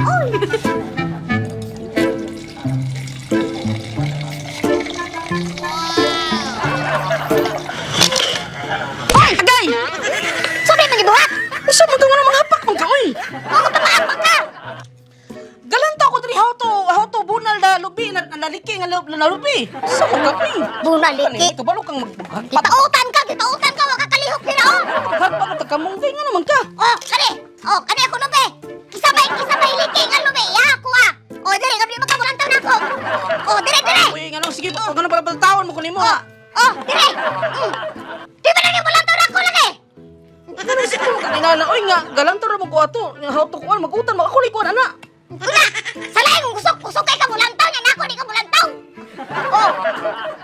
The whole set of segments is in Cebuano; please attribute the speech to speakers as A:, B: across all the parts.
A: Oy. Hoy!
B: Agay!
A: Sabi man gibuhat.
B: Usa man ka nga mga hapak man ka oy.
A: Ako pa ka.
B: Galanta ko diri how to bunal na lubi na naliki nga na lubi. Sa man ka oy.
A: Bunal liki.
B: Kabalo kang maghagpat.
A: Gipautan ka, wa ka kalihok dira oh.
B: Maghagpat ka kamungkay nga naman ka.
A: Oh, kani. Oh, kani ako lubi. Kisa may liki nga lubi. Ya, ako ah. Oh, diri kami magkamulantaw na ako. Oh, dire dire.
B: Uy, nga nang sige, pag ano pala tawon mo kunin mo.
A: Oh, oh, dire. Di ba na mulantaw na ako lagi?
B: Ano si ko kanina na oy nga galanto ra mo ko ato. How to kuan magutan makakuli kuan ana.
A: Una, sa laing usok, usok kay kamulantaw niya nako di kamulantaw. Oh.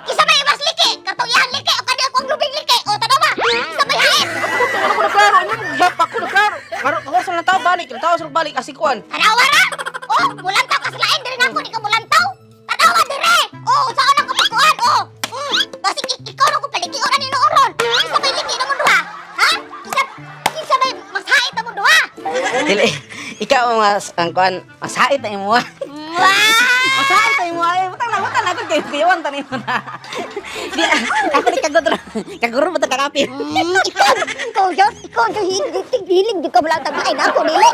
A: Kisa may mas liki, katong iyan liki o kani akong lubing liki. Oh, tanaw ba? Kisa may hait.
B: Puto ano ko na klaro, imo maghapa ko na klaro. Klaro ako sa tao balik, tao sa balik asikuan.
A: Tanawa ra. Oh, mulantaw ka sa lain diri nako di kamulantaw. Tanawa dire. Oh, unsaon ang kapagkuan? Oh. Basig ikaw ra ko paliki ora ni nooron. Kisa may liki na mo duha. Ha? Kisa may mas hait na mo duha.
B: Dili, ikaw ang mas ang kuan, masait na imo.
A: Wow!
B: Masait na imo ay butang na ako kay kuyawan tani mo na. Di ako ni kagod kaguro ba ta kakapi.
A: Ikaw, ikaw, ikaw, ikaw, hilig, hilig, di ka mulantaw ay nako dili.